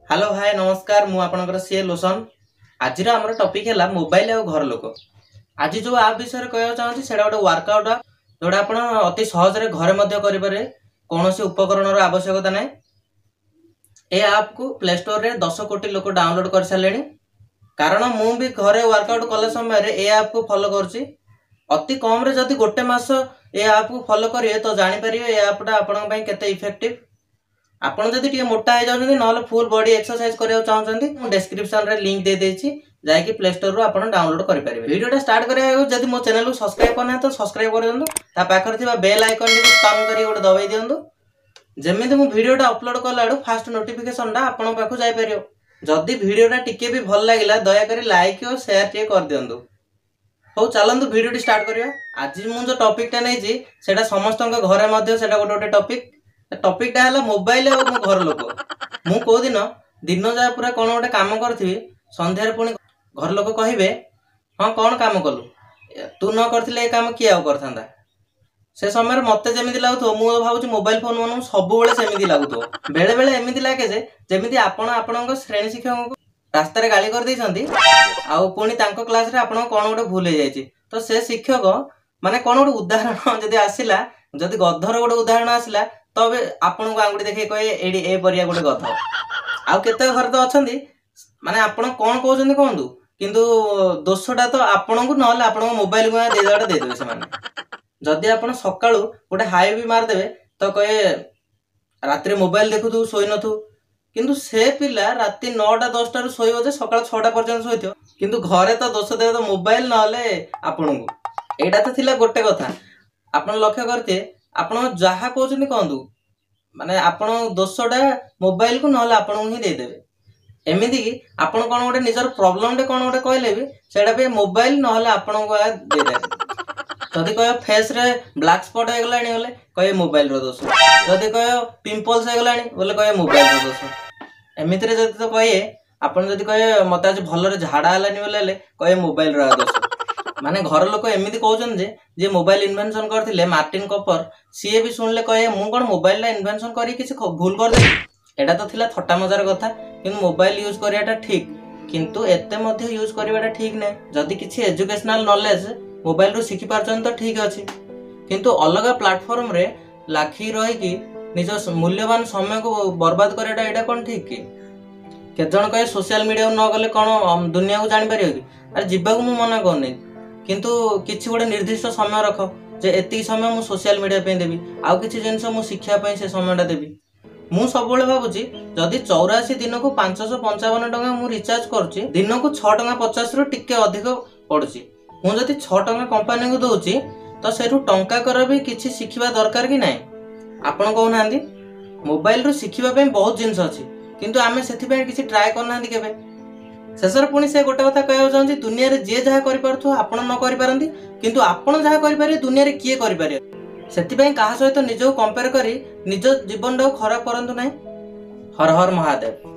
Hello, ହାଏ, ନମସ୍କାର। ମୁଁ ଆପଣଙ୍କର ସିଏ ଲୋସନ। ଆଜିର ଆମର ଟପିକ୍ ହେଲା ମୋବାଇଲ ଆଉ ଘର ଲୋକ। ଆଜି ଯେଉଁ ଆପ୍ ବିଷୟରେ କହିବାକୁ ଚାହୁଁଛି, ସେଇଟା ଗୋଟେ ୱାର୍କଆଉଟ୍ ଆପ୍, ଯେଉଁଟା ଆପଣ ଅତି ସହଜରେ ଘରେ ମଧ୍ୟ କରିପାରିବେ। କୌଣସି ଉପକରଣର ଆବଶ୍ୟକତା ନାହିଁ। ଏ ଆପ୍କୁ ପ୍ଲେ ଷ୍ଟୋରରେ 10 କୋଟି ଲୋକ ଡାଉନଲୋଡ୍ କରିସାରିଲେଣି। କାରଣ ମୁଁ ବି ଘରେ ୱାର୍କଆଉଟ୍ କଲା ସମୟରେ ଏ ଆପ୍କୁ ଫଲୋ କରୁଛି। ଅତି କମ୍ରେ ଯଦି ଗୋଟେ ମାସ ଏ ଆପ୍କୁ ଫଲୋ କରିବେ, ତ ଜାଣିପାରିବେ ଏ ଆପ୍ଟା ଆପଣଙ୍କ ପାଇଁ କେତେ ଇଫେକ୍ଟିଭ୍। ଆପଣ ଯଦି ଟିକେ ମୋଟା ହେଇଯାଉଛନ୍ତି, ନହେଲେ ଫୁଲ୍ ବଡି ଏକ୍ସରସାଇଜ କରିବାକୁ ଚାହୁଁଛନ୍ତି, ମୁଁ ଡେସ୍କ୍ରିପସନରେ ଲିଙ୍କ ଦେଇଦେଇଛି, ଯାଇକି ପ୍ଲେ ଷ୍ଟୋରରୁ ଆପଣ ଡାଉନଲୋଡ୍ କରିପାରିବେ। ଭିଡ଼ିଓଟା ଷ୍ଟାର୍ଟ କରିବାକୁ ଯଦି ମୋ ଚ୍ୟାନେଲକୁ ସବସ୍କ୍ରାଇବ କରିନାହାନ୍ତି, ତ ସବସ୍କ୍ରାଇବ କରିଦିଅନ୍ତୁ। ତା ପାଖରେ ଥିବା ବେଲ୍ ଆଇକନ୍ଟିକୁ ଟର୍ନ କରିକି ଗୋଟେ ଦବାଇ ଦିଅନ୍ତୁ, ଯେମିତି ମୁଁ ଭିଡ଼ିଓଟା ଅପଲୋଡ୍ କଲା ବେଳକୁ ଫାଷ୍ଟ ନୋଟିଫିକେସନଟା ଆପଣଙ୍କ ପାଖକୁ ଯାଇପାରିବ। ଯଦି ଭିଡ଼ିଓଟା ଟିକେ ବି ଭଲ ଲାଗିଲା, ଦୟାକରି ଲାଇକ୍ ଓ ସେୟାର ଟିକେ କରିଦିଅନ୍ତୁ। ହଉ, ଚାଲନ୍ତୁ ଭିଡ଼ିଓଟି ଷ୍ଟାର୍ଟ କରିବା। ଆଜି ମୁଁ ଯେଉଁ ଟପିକଟା ନେଇଛି, ସେଇଟା ସମସ୍ତଙ୍କ ଘରେ ମଧ୍ୟ ସେଇଟା ଗୋଟେ ଗୋଟେ ଟପିକ। ଟପିକଟା ହେଲା ମୋବାଇଲ ଆଉ ମୋ ଘର ଲୋକ। ମୁଁ କୋଉଦିନ ଦିନ ଯାହା ପୁରା କ'ଣ ଗୋଟେ କାମ କରିଥିବି, ସନ୍ଧ୍ୟାରେ ପୁଣି ଘର ଲୋକ କହିବେ, "ହଁ, କ'ଣ କାମ କଲୁ? ତୁ ନ କରିଥିଲେ ଏ କାମ କିଏ ଆଉ କରିଥାନ୍ତା?" ସେ ସମୟରେ ମତେ ଯେମିତି ଲାଗୁଥିବ, ମୁଁ ଭାବୁଛି ମୋବାଇଲ ଫୋନ ମାନଙ୍କୁ ସବୁବେଳେ ସେମିତି ଲାଗୁଥିବ। ବେଳେ ବେଳେ ଏମିତି ଲାଗେ ଯେ ଯେମିତି ଆପଣ ଆପଣଙ୍କ ଶ୍ରେଣୀ ଶିକ୍ଷକଙ୍କୁ ରାସ୍ତାରେ ଗାଳି କରିଦେଇଛନ୍ତି, ଆଉ ପୁଣି ତାଙ୍କ କ୍ଲାସରେ ଆପଣଙ୍କ କ'ଣ ଗୋଟେ ଭୁଲ ହେଇଯାଇଛି, ତ ସେ ଶିକ୍ଷକ ମାନେ କ'ଣ ଗୋଟେ ଉଦାହରଣ ଯଦି ଆସିଲା, ଯଦି ଗଧର ଗୋଟେ ଉଦାହରଣ ଆସିଲା, ତବେ ଆପଣଙ୍କୁ ଆଙ୍ଗୁଠି ଦେଖେଇ କହେ, "ଏଇଠି ଏ ପରିଆ ଗୋଟେ ଗଧ।" ଆଉ କେତେ ଘରେ ତ ଅଛନ୍ତି, ମାନେ ଆପଣ କ'ଣ କହୁଛନ୍ତି କୁହନ୍ତୁ, କିନ୍ତୁ ଦୋଷଟା ତ ଆପଣଙ୍କୁ ନହେଲେ ଆପଣଙ୍କ ମୋବାଇଲକୁ ଦେଇଦେବାଟା ଦେଇଦେବେ ସେମାନେ। ଯଦି ଆପଣ ସକାଳୁ ଗୋଟେ ହାଇ ବି ମାରିଦେବେ, ତ କହେ, "ରାତିରେ ମୋବାଇଲ ଦେଖୁଥିବୁ, ଶୋଇନଥିବୁ।" କିନ୍ତୁ ସେ ପିଲା ରାତି 9ଟା 10ଟାରୁ ଶୋଇବ ଯେ ସକାଳ 6ଟା ପର୍ଯ୍ୟନ୍ତ ଶୋଇଥିବ, କିନ୍ତୁ ଘରେ ତ ଦୋଷ ଦେବେ ତ ମୋବାଇଲ ନହେଲେ ଆପଣଙ୍କୁ। ଏଇଟା ତ ଥିଲା ଗୋଟେ କଥା। ଆପଣ ଲକ୍ଷ୍ୟ କରିଥିବେ, ଆପଣ ଯାହା କହୁଛନ୍ତି କୁହନ୍ତୁ, ମାନେ ଆପଣ ଦୋଷଟା ମୋବାଇଲକୁ ନହେଲେ ଆପଣଙ୍କୁ ହିଁ ଦେଇଦେବେ। ଏମିତିକି ଆପଣ କ'ଣ ଗୋଟେ ନିଜର ପ୍ରୋବ୍ଲେମଟେ କ'ଣ ଗୋଟେ କହିଲେ ବି, ସେଇଟା ବି ମୋବାଇଲ ନହେଲେ ଆପଣଙ୍କୁ ଦେଇଦେବେ। ଯଦି କହିବ ଫେସ୍ରେ ବ୍ଲାକ୍ ସ୍ପଟ୍ ହେଇଗଲାଣି ବୋଲେ, କହିବେ ମୋବାଇଲର ଦୋଷ। ଯଦି କହିବ ପିମ୍ପଲ୍ସ ହେଇଗଲାଣି ବୋଲେ, କହିବେ ମୋବାଇଲର ଦୋଷ। ଏମିତିରେ ଯଦି ତ କହିବେ, ଆପଣ ଯଦି କହିବେ ମତେ ଆଜି ଭଲରେ ଝାଡ଼ା ହେଲାନି ବୋଲେ, ହେଲେ କହିବେ ମୋବାଇଲର ଦୋଷ। ମାନେ ଘର ଲୋକ ଏମିତି କହୁଛନ୍ତି ଯେ ଯିଏ ମୋବାଇଲ ଇନଭେନସନ କରିଥିଲେ ମାର୍ଟିନ କପର, ସିଏ ବି ଶୁଣିଲେ କହିବେ, "ମୁଁ କ'ଣ ମୋବାଇଲଟା ଇନଭେନସନ କରି କିଛି ଭୁଲ କରିଦେଲି?" ଏଇଟା ତ ଥିଲା ଥଟ୍ଟା ମଜାର କଥା। କିନ୍ତୁ ମୋବାଇଲ ୟୁଜ୍ କରିବାଟା ଠିକ୍, କିନ୍ତୁ ଏତେ ମଧ୍ୟ ୟୁଜ୍ କରିବାଟା ଠିକ୍ ନାହିଁ। ଯଦି କିଛି ଏଜୁକେସନାଲ ନଲେଜ ମୋବାଇଲରୁ ଶିଖି ପାରୁଛନ୍ତି ତ ଠିକ୍ ଅଛି, କିନ୍ତୁ ଅଲଗା ପ୍ଲାଟଫର୍ମରେ ଲାଖି ରହିକି ନିଜ ମୂଲ୍ୟବାନ ସମୟକୁ ବର୍ବାଦ କରିବାଟା, ଏଇଟା କ'ଣ ଠିକ୍ କି? କେତେଜଣ କହେ, ସୋସିଆଲ ମିଡ଼ିଆକୁ ନ ଗଲେ କ'ଣ ଦୁନିଆକୁ ଜାଣିପାରିବ କି? ଆରେ, ଯିବାକୁ ମୁଁ ମନା କରୁନି, କିନ୍ତୁ କିଛି ଗୋଟେ ନିର୍ଦ୍ଦିଷ୍ଟ ସମୟ ରଖ ଯେ ଏତିକି ସମୟ ମୁଁ ସୋସିଆଲ ମିଡ଼ିଆ ପାଇଁ ଦେବି, ଆଉ କିଛି ଜିନିଷ ମୁଁ ଶିଖିବା ପାଇଁ ସେ ସମୟଟା ଦେବି। ମୁଁ ସବୁବେଳେ ଭାବୁଛି, ଯଦି 84 ଦିନକୁ 555 ଟଙ୍କା ମୁଁ ରିଚାର୍ଜ କରୁଛି, ଦିନକୁ 6 ଟଙ୍କା 50ରୁ ଟିକେ ଅଧିକ ପଡୁଛି, ମୁଁ ଯଦି 6 ଟଙ୍କା କମ୍ପାନୀକୁ ଦଉଛି, ତ ସେଇଠୁ ଟଙ୍କାକର ବି କିଛି ଶିଖିବା ଦରକାର କି ନାହିଁ, ଆପଣ କହୁନାହାନ୍ତି? ମୋବାଇଲରୁ ଶିଖିବା ପାଇଁ ବହୁତ ଜିନିଷ ଅଛି, କିନ୍ତୁ ଆମେ ସେଥିପାଇଁ କିଛି ଟ୍ରାଏ କରୁନାହାନ୍ତି କେବେ। ଶେଷରେ ପୁଣି ସେ ଗୋଟେ କଥା କହିବାକୁ ଚାହୁଁଛି, ଦୁନିଆରେ ଯିଏ ଯାହା କରିପାରୁଥିବ ଆପଣ ନ କରିପାରନ୍ତି, କିନ୍ତୁ ଆପଣ ଯାହା କରିପାରିବେ ଦୁନିଆରେ କିଏ କରିପାରିବେ। ସେଥିପାଇଁ କାହା ସହିତ ନିଜକୁ କମ୍ପେୟାର କରି ନିଜ ଜୀବନଟାକୁ ଖରାପ କରନ୍ତୁ ନାହିଁ। ହର ହର ମହାଦେବ।